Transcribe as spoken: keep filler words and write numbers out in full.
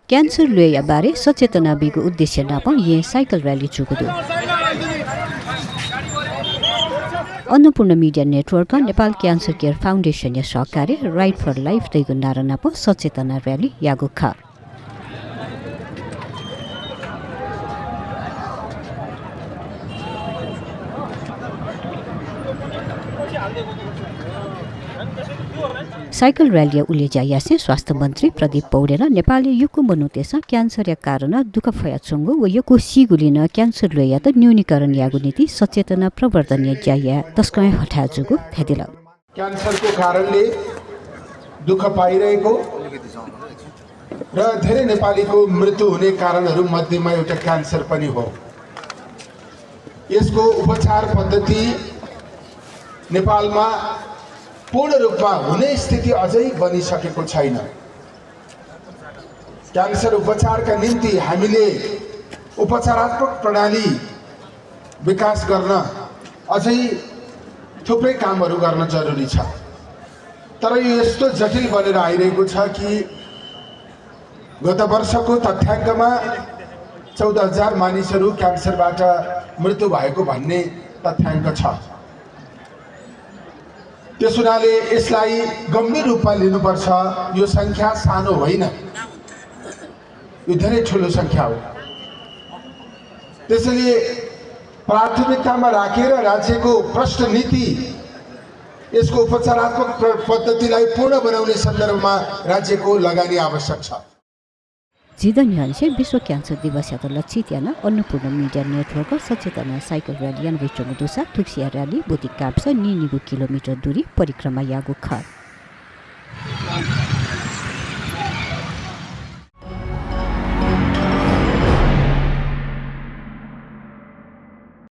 क्यान्सर ल्वय्‌या बारे सचेतना बीगु उद्देश्य नापं येँ साइकल र्‍याली जूगु दु। अन्नपूर्ण मिडिया नेटवर्कं नेपाल क्यान्सर केयर फाउन्डेसनया सहकार्यय् Ride for Life धइगु नारा नापं सचेतना र्‍याली याःगु खः। साइकल र्‍यालीया उलेज्‍या यासें स्वास्थ्य मन्त्री प्रदीप पौडेलं नेपालय् यक्व मनूतय्‌सं क्यान्सरया कारणं दुःख फयाच्‍वंगु व यक्व सीगुलिं नं क्यान्सर ल्वय्‌यात न्यूनीकरण यायेगु निंतिं सचेतना प्रवर्धनया ज्‍या याये तसकं हे हथाय् जूगु धयादिल। क्यान्सरको कारणले दुःख पाइरहेको र धेरै नेपालीको मृत्यु हुने कारणहरू मध्येमा एउटा क्यान्सर पनि हो। यसको उपचार पद्धति नेपालमा पूर्ण रूपमा हुने स्थिति अझै बनिसकेको छैन। क्यान्सर उपचारका निम्ति हामीले उपचारात्मक प्रणाली विकास गर्न अझै थुप्रै कामहरू गर्न जरुरी छ। तर यो यस्तो जटिल बनेर आइरहेको छ कि गत वर्षको तथ्याङ्कमा चौध हजार मानिसहरू क्यान्सरबाट मृत्यु भएको भन्ने तथ्याङ्क छ। त्यस हुनाले यसलाई गम्भीर रूपमा लिनुपर्छ। यो सङ्ख्या सानो होइन, यो धेरै ठुलो सङ्ख्या हो। त्यसैले प्राथमिकतामा राखेर राज्यको भ्रष्ट नीति, यसको उपचारात्मक प्र-, पद्धतिलाई पूर्ण बनाउने सन्दर्भमा राज्यको लगानी आवश्यक छ। झिदँ न्ह्यःने विश्व क्यान्सर दिवसयात लक्षित यानाः अन्नपूर्ण मिडिया नेटवर्कं सचेतना साइकल र्‍याली याना वयाच्‍वंगु दुसा थुगुसिया र्‍यालीं बुदिं गाविस नीनिगू किलोमिटर दूरी परिक्रमा याःगु खः।